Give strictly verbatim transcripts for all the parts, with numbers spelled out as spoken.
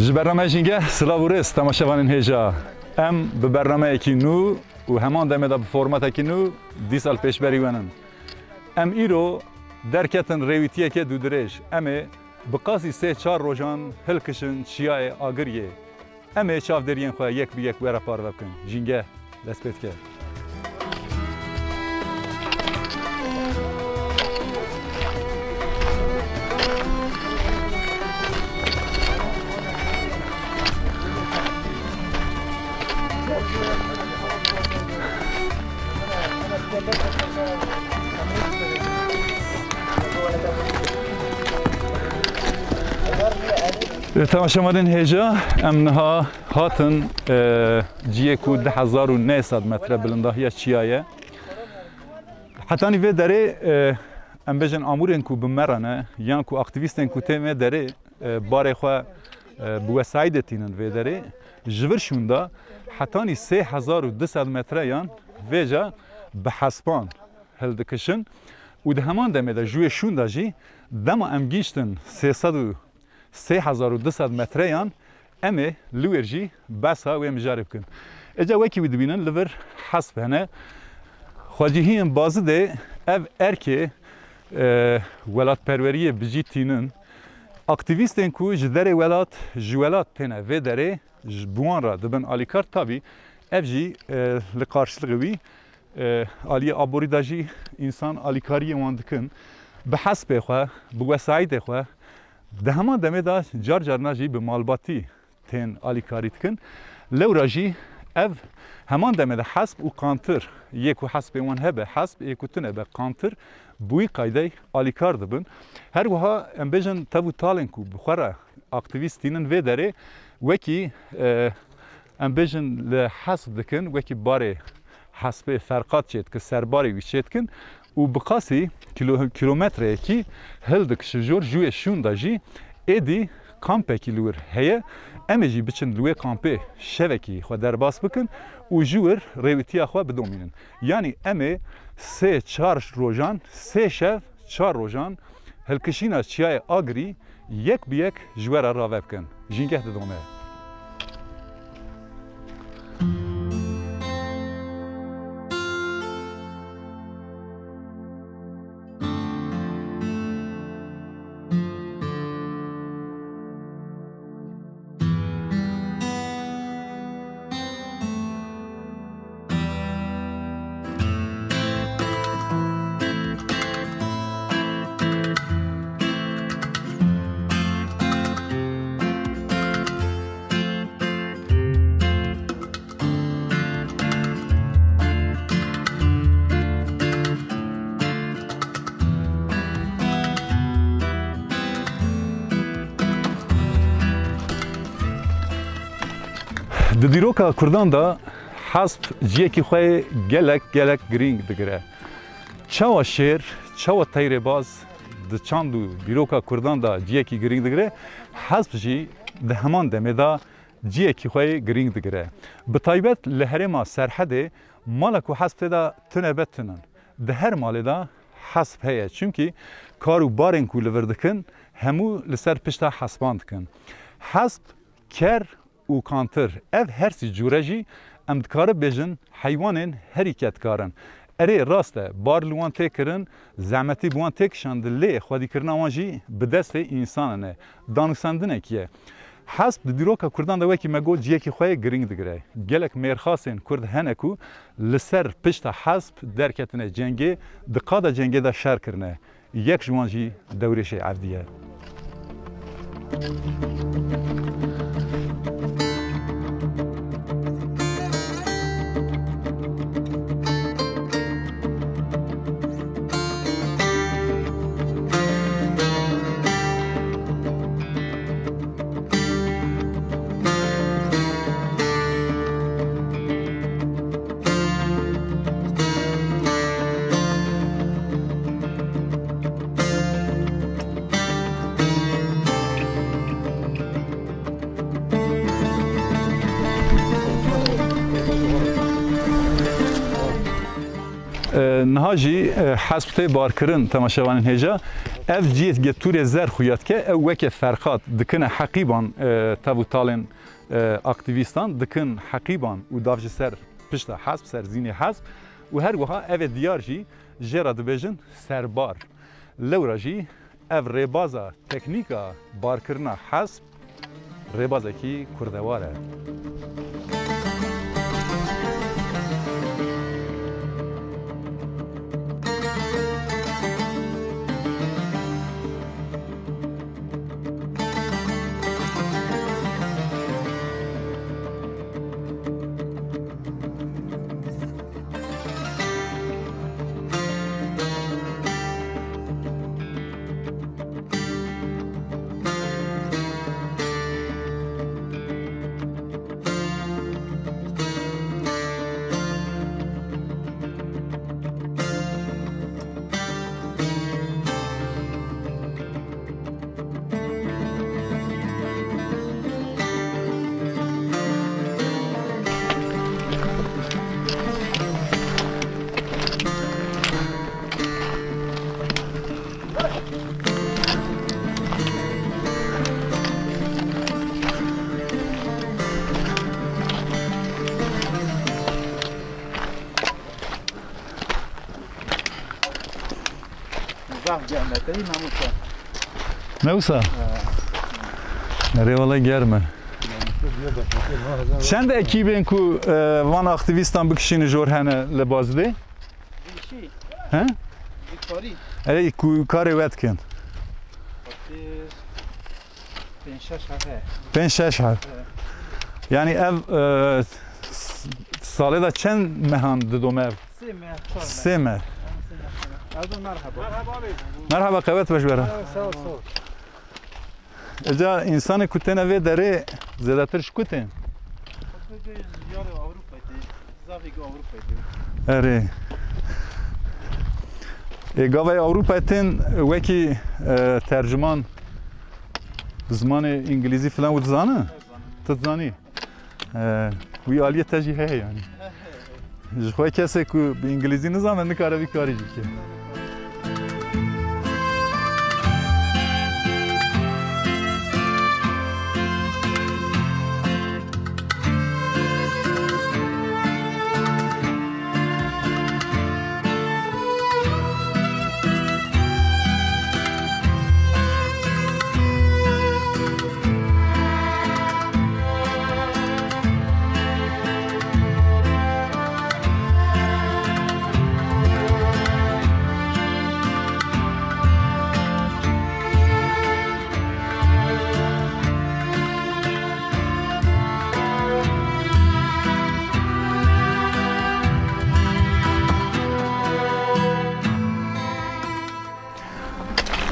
Ji bernameya Jîngeh silav û rêz temaşevanên hêja. Em bi bernameyekî nû û heman demê de bi formatekî nû dîsa li pêşberî we nin. Em îro derketin rêwîtiyeke dûdirêj. Em ê bi qasî sê çar rojan hilkişin Çiyayê Agiriyê. Em ê çavdêriyên xwe yek bi yek we re parve bikin. Jîngeh dest pê dike. Temaşevanên hêja, em niha hatin, e, cihê ku du hezar û neh sed metre bilindahiya çiya ye. Hetanî vê derê, e, em bêjin amûrên ku bi me re ne, yan ku aktîvîstên ku tên vê derê, e, barê xwe, e, bi wesayîdê tînin vê derê, ji vir şûnda hetanî sê hezar û du sed metreyan vêca bi hespan hildikişin û di heman demê de ji wê şûnda jî dema em gihîştin sê sed û sê hezar û du sed metreyan, em ê li wir jî behsa wê mijarê bikin. Êca wekî wî dibînin li vir hesp hene. Xwecihiyên Bazidê ev erkê, e, welatperweriyê bi cî tînin. Aktîvîstên ku ji derê welat, ji welat têne vê derê, ji, bi wan re dibin alîkar. Tabî ev jî, e, li qarşiliqê wî, e, aliyê aborî de jî însan alîkariyê wan dikin. Bi hespê xwe, bi wesayîtê xwe, di heman demê de car carna jî bi malbatî tên alîkarî dikin. Lewra jî ev heman demê de hesp û qantir, yê ku hespê wan hebe hesp, yê ku tune be qantir, bi wî qaydey alîkar dibin. Her wiha em bêjin tev û talên ku bi xwe re aktîvîst tînin vê derê, wekî, e, em bêjin li hesp dikin, wekî barê hespê ferqat çêdikin, serbarê wî çêdikin û bi qasî kilo-, kilometreyekî hildikişin jor, ji wê şûnda jî êdî kampekî li wir heye. Em ê jî biçin li wê kampê şevekî xwe derbas bikin û ji wir rêwîtiya xwe bidomînin. Yanî em ê sê çar rojan, sê şev, çar rojan hilkişîna Çiyayê Agirî yek bi yek ji we re rave bikin. Jîngeh didome. Di dîroka Kurdan de hesp cihekî xwe yê gelek, gelek girîng digire. Çawa şêr, çawa teyrê baz di çand û dîroka Kurdan de cihekî girîng digire, hesp jî di heman demê de cihekî xwe yê girîng digire. Bi taybet li herêma Serhedê mala ku hesp tê de tune be tune in. Di her malê de hesp heye. Çimkî kar û barên ku li vir dikin, hemû li ser pişta hespan dikin. Hesp, ker û kantir, ev her sî cûre jî em dikarin bêjin heywanên herî kedkar in. Erê, rast e, bar li wan tê kirin, zehmetî bi wan tê kişandin, lê xwedîkirina wan jî bi destê însanan e. Danûsandinekî ye. Hesp di dîroka Kurdan de, wekî me got, cihekî xwe yê girîng digire. Gelek mêrxasên Kurd hene ku li ser pişta hesp derketine cengê, di qada cengê de şer kirine. Yek ji wan jî Dewrêşê Evdî ye. E, niha jî, e, hesp tê barkirin temaşevanên hêja. Ev cihê ge tûrê zer xuya dike, ew weke ferqat dikine heqîban, e, tev û talên, e, aktîvîstan, dikin heqîban û dav ji ser pişta hesp, ser zînê hesp û her wiha ev ê diyar jî jê re dibêjin serbar. Lewra jî ev rêbaza teknîka barkirina hesp rêbazekî kurdewar e. Zaf germ e, teyî ne wisa? Ne wisa? He. Erê, wele germ e. Çend ekîbên ku, e, van aktîvîstan bikişînin jor hene li Bazidê? Vîşî. He? Vî karî. Erê, ku karê we dikin? Pênc şeş heb e. Pênc şeş heb. Evet. Yani ev, e, s-, salê de çend mehan didome ev? Sê meh, çar meh. Sê meh. Sê meh. Erdoğan, merhaba. Merhaba abi. Merhaba, qewet beş bere. Sağ ol, sağ ol. Eca insanê ku têne vê derê zêdetir ji ku tên? Yarê Ewropayê tê. Zafî ku Ewropayê tê. Erê. Ê, gavê Ewropayê tên wekî, e, terciman zimanê îngilîzî filan û dizane? Dizane. Tu dizanî? E, wî aliyê te jî heye yani. Ji xwe kesê ku bi îngilîzî nizane, nikare vî karî jî bike.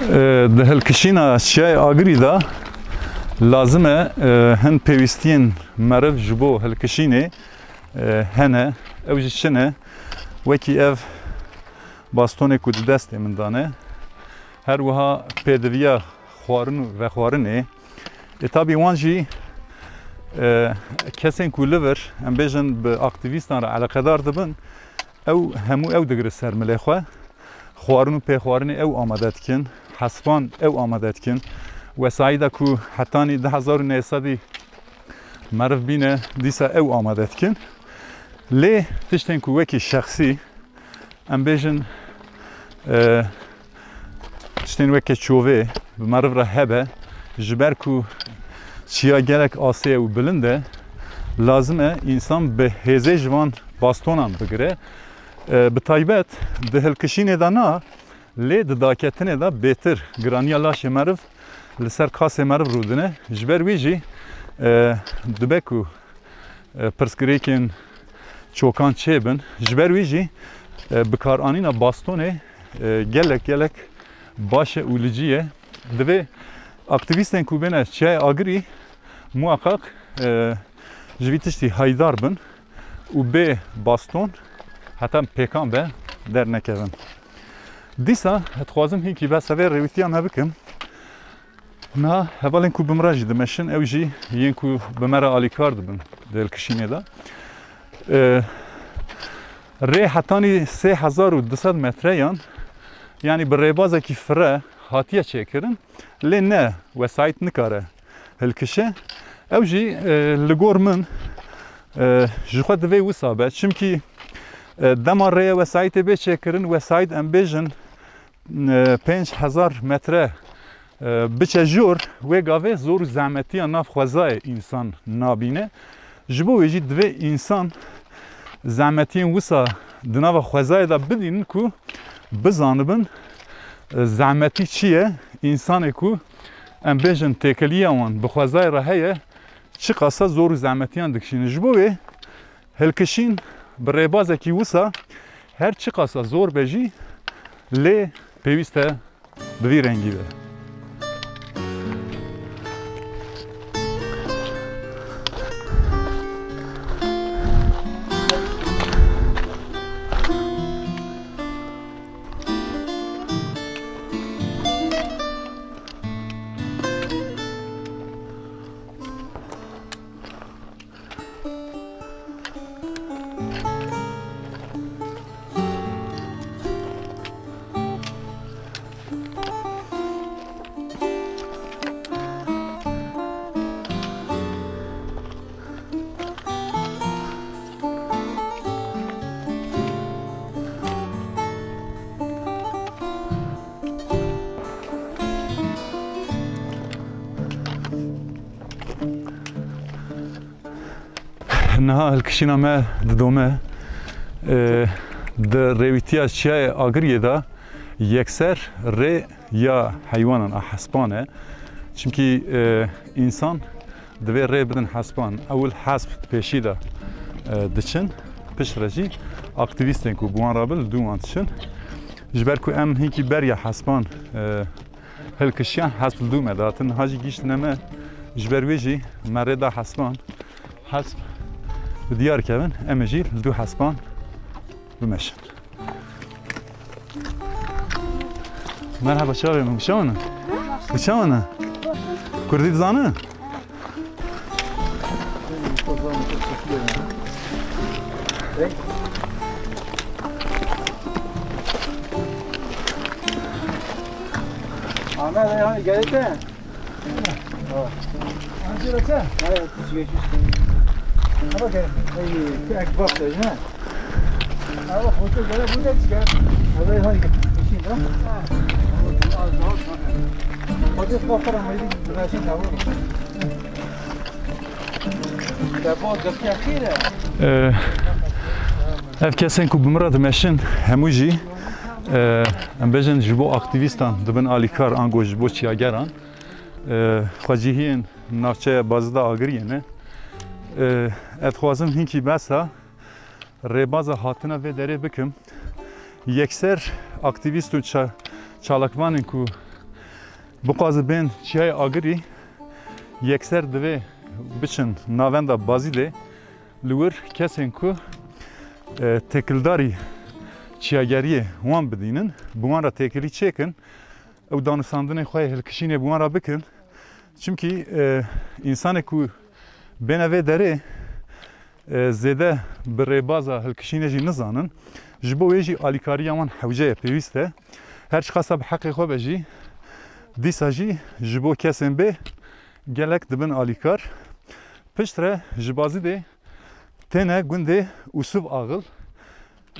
E, di hilkişîna Çiyayê Agirî de lazim e, e, hin pêwîstiyên meriv ji bo hilkişînê, e, hene. Ew jî çi ne? Wekî ev bastonê ku di destê min de ne, her wiha pêdiviya xwarin û vexwarinê. Ê, tabî wan jî, e, kesên ku li vir, em bêjin, bi aktîvîstan re eleqedar dibin, ew hemû ew digire ser milê xwe. Xwarin û pêxwarinê ew amade dikin, hespan ew amade dikin. Wesayîda ku hetanî du hezar û neh sedî meriv bîne, dîsa ew amade dikin. Lê tiştên ku wekî şexsî, em bêjin, e, tiştên weke çovê bi meriv re hebe, ji ber ku çiya gelek asê ye û bilind e, lazim e însan bi hêzê ji van bastonan bigire. E, bi taybet di hilkişînê de na, lê di daketinê de bêtir giraniya laşê meriv li ser qasê meriv rûdine. Ji ber wî jî, e, dibe ku e, pirsgirêkên çokan çêbin. Ji ber wî jî, e, bikaranîna bastonê, e, gelek gelek baş e û li cî ye. Divê aktîvîstên ku bêne Çiyayê Agirî muhaqqaq, e, ji vî tiştî haydar bin û bê baston heta pêkan be dernekevin. Dîsa dixwazim hînkî behsa vê rêwîtiya me bikim. Niha hevalên ku bi min re jî dimeşin, ew jî yên ku bi me re alîkar dibin di hilkişînê de. Ee, Rê hetanî sê hezar û du sed metreyan, yanî bi rêbazekî fire hatiye çêkirin, lê ne wesayît nikare hilkişe. Ew jî, e, li gor min, e, ji xwe divê wisa be. Çimkî, e, dema rêye wesayîtê bê çêkirin, wesayît em bêjin, e, pênc hezar metre, e, biçe jor, wê gavê zor û zehmetiya nav xwezayê însan nabîne. Ji bo wê jî divê însan zehmetiyên wisa di nava xwezayê de bidînin ku bizanibin, e, zehmetî çi ye, însanê ku em bêjin têkiliya wan bi xwezayê re heye, çiqasa zor û zehmetiyan dikişînin. Ji bo wê hilkişîn bi rêbazekî wisa her çiqasa zor be jî lê pêwîst e bi vî rengî be. Niha hilkişîna me didome, e, di rêwîtiya Çiyayê Agiriyê de yekser rê ya heywanan a hespan e. Çimkî, e, însan divê rê bidin hespan. Ewil hesp pêşî de, e, diçin, piştre jî aktîvîstên ku bi wan re bin li dû wan diçin. Ji ber ku em hinkî beriya hespan, e, hilkişiyan, hesp li dû me dihatin. Niha jî gihîştine me, ji ber wê jî me rê da hespan. Hesp bi diyar kevin, em ê jî li dû hespan bimeşin. Merhaba, çavê min, bi çawa ne? Bi çawa ne? Kurdî dizane? Ahmet, hadi gel. Ancak sen? Evet, geçmiş. Ama gel. Ay, bir ek bak da, ha? Ama foto göre bu ne çıkar? Hadi, hadi. İşin, ha? Ha. Foto fotoğraf mı? Bir şey daha var. Ya bu gök yakıyor. Ee, ev kesên ku bi min re dimeşin, hemû jî, e, em bêjin ji bo aktîvîstan dibin alîkar, ango ji bo çiyageran. E, xwecihiyên navçeya Bazida Agiriyê ne. E, ez dixwazim hinkî behsa rêbaza hatina vê derê bikim. Yekser aktîvîst û ça-, çalakvanên ku bixwaze bên Çiyayê Agirî, yekser divê biçin navenda Bazîdê, li wir kesên ku, e, têkildarî çiyageriyê wan bidînin, bi wan re têkilî çêkin. Ew danûstandinên xwe yê hilkişînê bi wan re bikin. Çimkî, e, însanê ku bêne vê derê, e, zêde bi rêbaza hilkişînê jî nizanin. Ji bo wê jî alîkariya wan hewce ye, pêwîst e. Her çiqasa bi heqê xwe be jî, dîsa jî ji bo kesên bê gelek dibin alîkar. Piştre ji Bazîdê têne gundê Ûsuv Axil,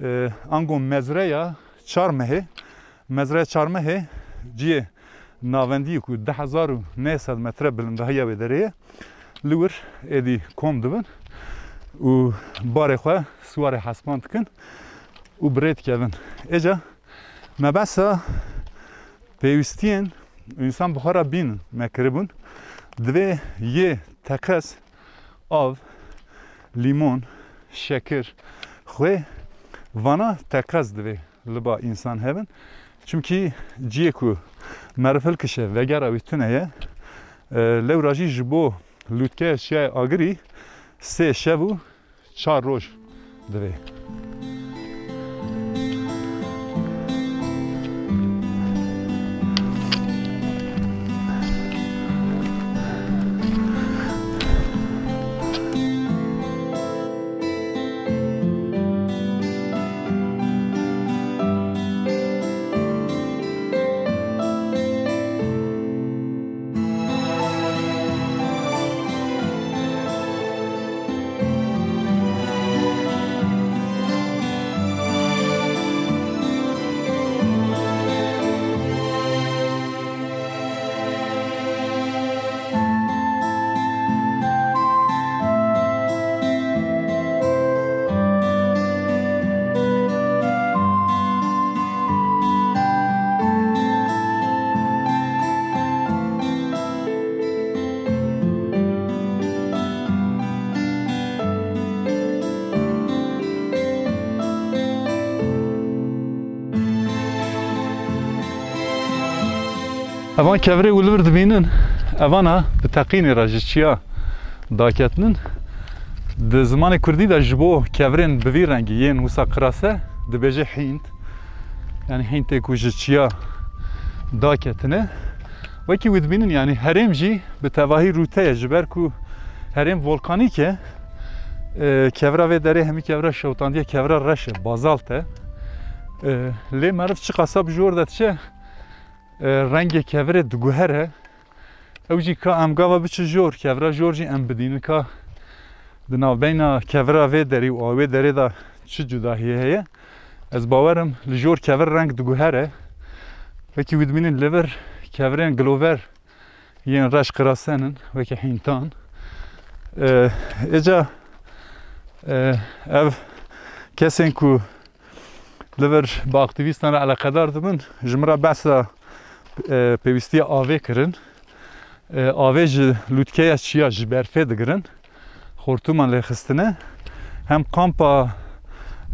e, ango mezreya Çarmehê. Mezreya Çarmehê cihê navendî ye ku du hezar û neh sed metre bilindahiya wê derê ye. Li wir êdî kom dibin û barê xwe siwarê hespan dikin û bi rê dikevin. Êca me behsa pêwîstiyên însan bi xwe re bînin me kiribûn. Divê yê teqez, av, lîmon, şekir, xwê, vana teqez divê li ba însan hebin. Çimkî ciyê ku meriv hilkişe vegera wî tune ye. E, lewra jî ji bo lûtkeya Çiyayê Agirî sê şev û çar roj divê. Evan kevirê û li vir dibînin, evana bi teqînê re ji çiya daketinin. Di zimanê kurdî de ji bo kevirên bi vî rengî yên wisa qirase dibêje hînt. Yanî hîntê ku ji çiya daketine. Wekî wî dibînin, yanî herêm jî bi tevahî rûte ye, ji ber ku herêm volkanîk e. E, kevira vê derê hemî kevira şewtandiye, kevira reş e, bazalt e. E, lê meriv çiqasa bi jor de diçe, e, rengê kevirê diguhere. Ew jî ka em gava biçin jor, kevira jor jî em bidînin ka di navbeyna kevira vê derî û a wê derê de çi cudahiyê heye. Ez bawer im li jor kevir reng diguhere. Wekî wî dibînin li vir kevirên gilover yên reş qirasen in, wekî hîntan. E, êca, e, ev kesên ku li vir bi aktîvîstan re eleqedar dibin, ji min re behsa, e, pêwîstiya avê kirin. E, avê ji lûtkeya çiya, ji berfê digirin. Xortûman lê xistine. Hem kampa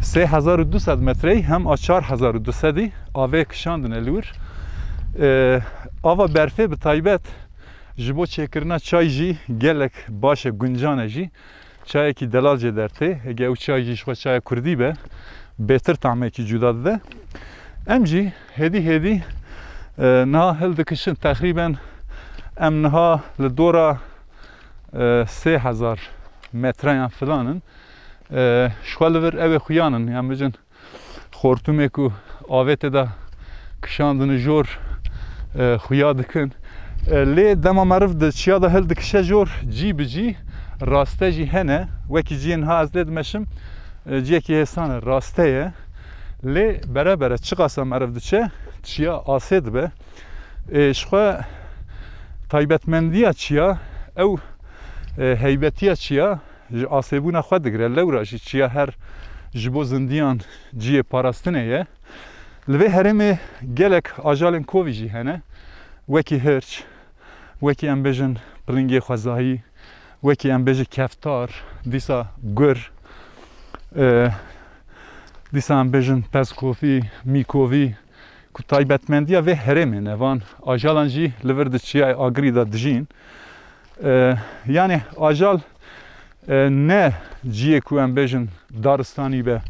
sê hezar û du sed metreyî hem a çar hezar û du sedî avê kişandine li wir. E, ava berfê bi taybet ji bo çêkirina çay jî gelek baş e, guncan e jî. Çayekî delal jê dertê. Hege ew çay jî ji xwe çaya kurdî be, bêtir tamekî cuda dide. Em jî hêdî hêdî, e, niha hildikişin. Teqrîben em niha li dora, e, sê hezar metreyan filan in. E, ji xwe li vir ew ê xuyan in, yan bijin xortumê ku avê tê de kişandin jor, e, xuya dikin. E, lê dema meriv di çiya de hildikişe jor, cî bi cî raste jî hene. Wekî ciyê niha ez lê dimeşim, e, ciyekî hêsan e, raste ye. Lê bere bere çiqasa meriv diçe, çiya asê dibe. E, ji xwe taybetmendiya çiya, ew, e, heybetiya çiya, ji asêbûna xwe digire. Lewra jî çiya her ji bo zindiyan cihê parastinê ye. Li vê herêmê gelek ajalên kovî jî hene. Wekî hirç, wekî em bêjin pilingê xwezayî, wekî em bêjin keftar, dîsa gur, e, dîsa em bêjin pezkovî, mîkovî, ku taybetmendiya vê herêmê ne. Van ajalan jî li vir di çiyayê Agirî de dijîn. E, yanî ajal, e, ne ciyê ku em bêjin daristanî be.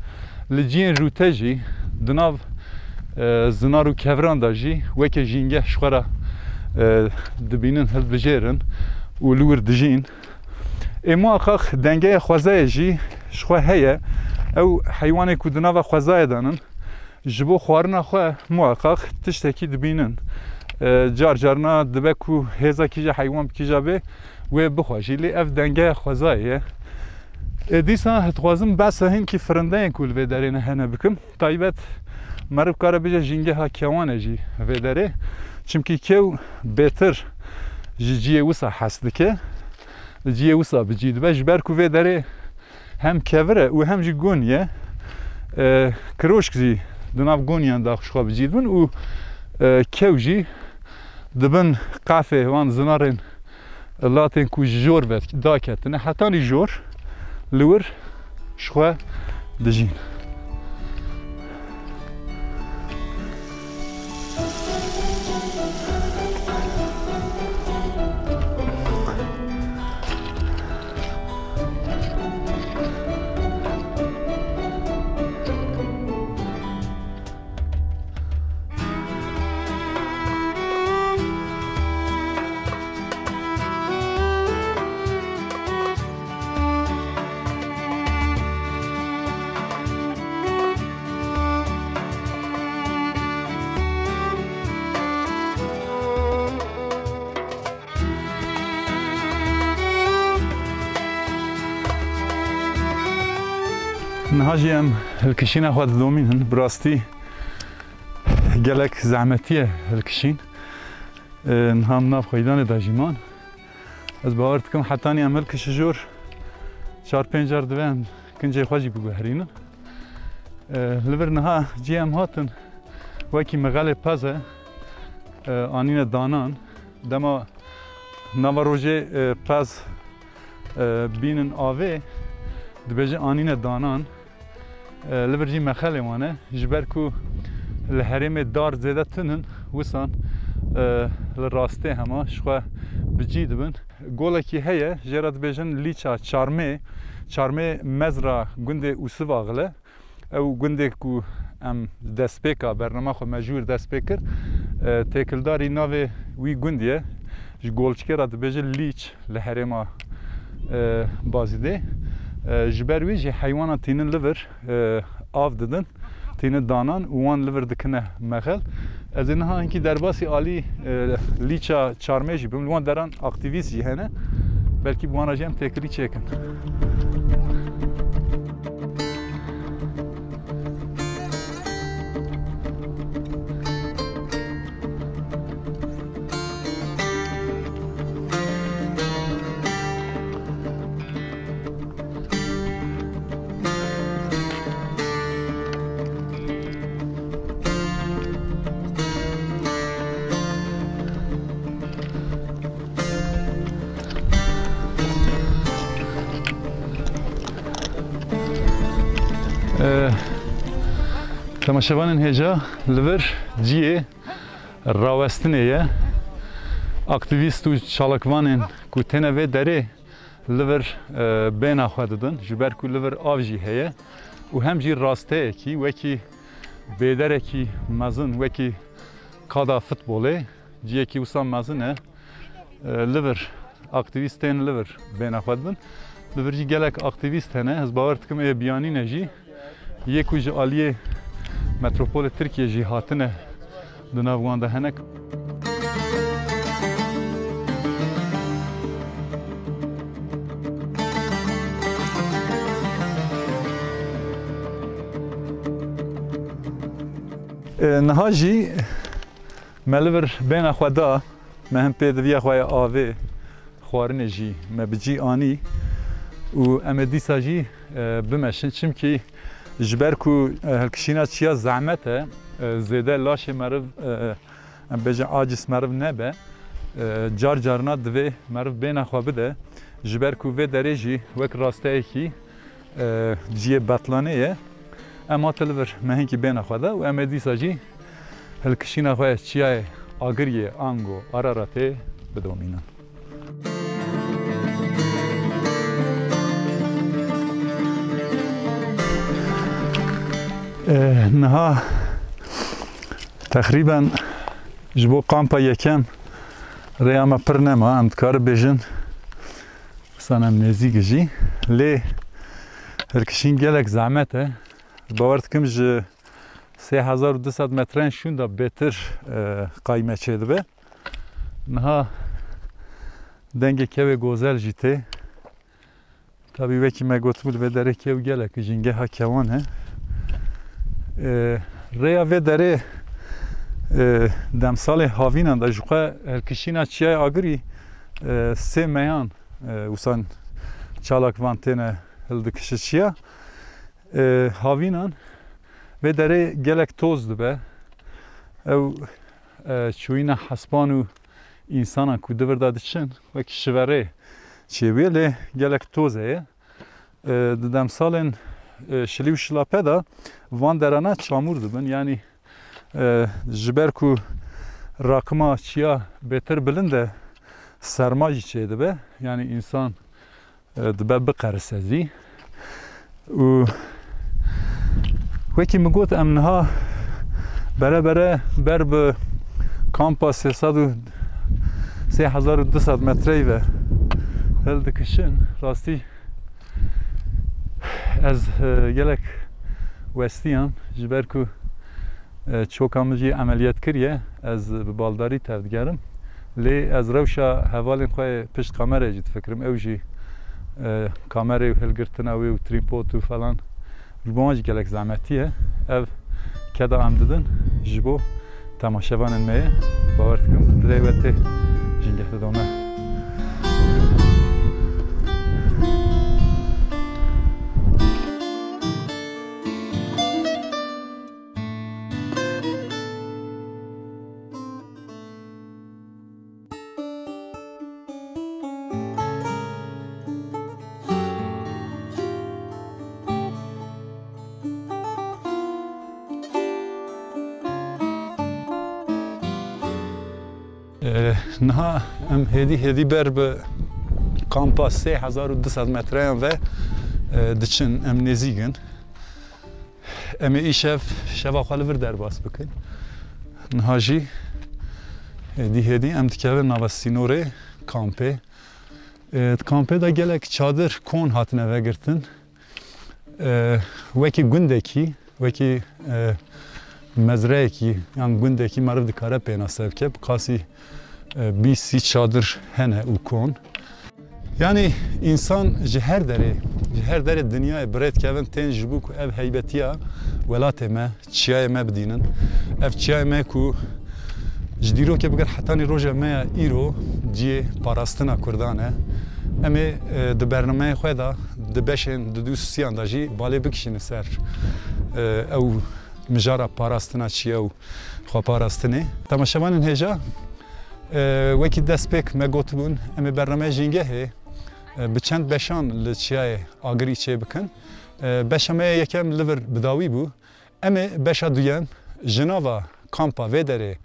Li ciyên rûte jî, di nav, e, zinar û keviran de jî weke jîngeh ji xwe re, e, dibînin, hilbijêrin û li wir dijîn. Ê muhaqqaq dengeya xwezayê jî ji xwe heye. Ew heywanê ku di nava xwezayê de nin, ji bo xwarina xwe muhaqqaq tiştekî dibînin. E, car carna dibe ku hêza kîja heywan bi kîja bê, wê bixwe jî. Lê ev dengeya xwezayê ye. E, dîsa dixwazim behsa hinkî firindeyên ku li vê derê ne hene bikim. Taybet meriv kare bêje jîngeha kewan e jî vê derê. Çimkî kew bêtir ji ciyê wisa hez dike. Ciyê wisa bi cî dibe. Ji ber ku vê derê hem kevir e û hem jî gon ye. E, kiroşk jî di nav goniyan de xwe bi cî dibin û, e, kew jî dibin qefê wan zinarên latên ku ji jor ve daketine, hetanî jor li wir ji xwe dijîn. Niha jî em hilkişîna xwe didomînin. Bi rastî gelek zehmetî ye hilkişîn. E, niha em nav xweydanê de jî man. Ez bawer dikim hetanî em hilkişin jor çar pênc car divê em kincê xwe jî biguherînin. E, li vir niha cihê em hatin wekî mixelê pez e, e, anîne danan. Dema nava rojê, e, pez, e, bînin avê, dibêje anîne danan. E, li vir jî mexelê wan e. Ji ber ku li herêmê dar zêde tun in, wisan e, li rastê hema ji xwe bi cî dibin. Golekî heye, jê re dibêjin Lîça Çarmê. Çarmê mezra gundê Ûsivaxil e. Ew gundê ku em destpêka bernama xwe me ji wir dest pê kir, e, têkildarî navê wî gundî ye. Ji Golçikê re dibêje Lîç li herêma, e, Bazîdê. E, ji ber wî jî heywanan tînin li vir, e, av didin, tînin danan û wan li vir dikine mexel. Ez ê niha hinkî derbasî alî, e, Lîça Çarmê jî bim. Li wan deran aktîvîst jî hene. Belkî bi wan re jî em têkilî çêkin. E, temaşevanên hêja, li vir cihê rawestinê ye. Aktîvîst û çalakvanên ku têne vê derê li vir, e, bêhna xwe didin, ji ber ku li vir av jî heye û hem jî rasteyekî wekî bêderekî mezin, wekî kada futbolê, cihekî wisa mezin e, e, li vir aktîvîst tên li vir bêhna xwe didin. Li vir jî gelek aktîvîst hene, ez bawer dikim ê biyanî ne jî. Yê ku ji aliyê metropolê Tirkiyê jî hatine di nav wan de hene. E, niha jî me li vir bêhna xwe da, me hin pêdiviya xwe ya avê, xwarinê jî me bi cî anî û em ê dîsa jî, e, bimeşin. Çimkî ji ber ku, e, hilkişîna çiya zehmet e, e, zêde laşê meriv, e, em bêjin aciz meriv nebe, e, car carna divê meriv bêhna xwe bide. Ji ber ku vê derê jî wek rasteyekî, e, ciyê betlanê ye, em hate li vir me hinkî bêhna xwe da û em ê dîsa jî hilkişîna xwe ya çiyayê Agiriyê ango Araratê bidomînin. Eh, niha teqrîben ji bo kampa yekem rêya me pir nema, em dikarin bêjin, wisa em nêzîk jî. Lê hilkişîn gelek zehmet e. Bawer dikim ji sê hezar û du sed metreyên şûnda bêtir, e, qayme çêdibe. Niha dengê kewê gozel jî tê. Tabî wekî me gotibû li vê derê kew gelek jîngeha kewan e. E, rêya vê derê, e, demsalê havînan de ji xwe hilkişîna çiyayê Agirî, e, sê meyan, e, wisa çalakvan têne hildikişî çiya. E, havînan vê derê gelek toz dibe. Ew, e, çûyîna hespan û însanan ku di vir de diçin, wek şiverê çêbûye, lê gelek toz heye. E, di demsalên, e, şilî û şilape de van derana çamûr dibin. Yanî, e, ji ber ku rakima çiya bêtir bilind e, serma jî çêdibe. Yanî însan e, dibe biqerise zî. Û wekî min got, em niha bere bere ber bi kampa sê sed û, sê hezar û du sed metreyî ve hildikişin. Rastî ez, e, gelek westiyam, ji ber ku e, çoka min jî emeliyat kiriye, ez bi baldarî tevdigerim. Lê ez rewşa hevalên xwe yê pişt kamerayê jî difikirim. Ew jî, e, kamerê û hilgirtina wê û trîpod û falan, ji bo wan jî gelek zehmetî ye. Ev keda em didin ji bo temaşevanên me ye. Bawer dikim, dilê we tê jîngeh didome. E, niha em hêdî hêdî ber bi kampa sê hezar û du sed metreyan ve e, diçin, em nêzîk in. Em ê îşev şeva xwe li vir derbas bikin. Niha jî hêdî hêdî em dikevin nava sînorê kampê. E, di kampê de gelek çadir kon hatine vegirtin. E, wekî gundekî, wekî e, mezreyekî yan gundekî meriv dikare pênase bike, bi qasî e, bîst sî çadir hene û kon. Yanî însan ji her derê, ji her derê dinyayê bi rê dikevin tên ji bo ku ev heybetiya welatê me, çiyayê me bidînin. Ev çiyayê me ku ji dîrokê bigir hetanî roja me ya îro cihê parastina Kurdan e. Em ê e, di bernameyê xwe de di beşên di dû siyan de jî balê bikişînin ser e, ew mijara parastina çiya û xweparastinê. Temaşevanên hêja, e, wekî destpêk me gotibûn, em ê bernameya Jîngehê e, bi çend beşan li çiyayê agirî çêbikin. E, beşa me ya yekem li vir bi dawî bû. Em ê beşa duyem ji nava kampa vê derê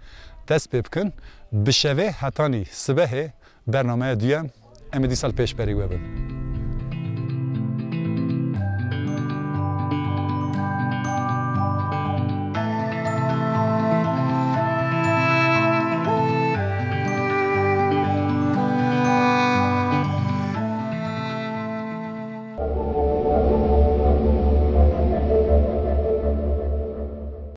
dest pê bikin. Bi şevê hetanî sibehê bernameya duyem em ê dîsa li pêşberî we bin.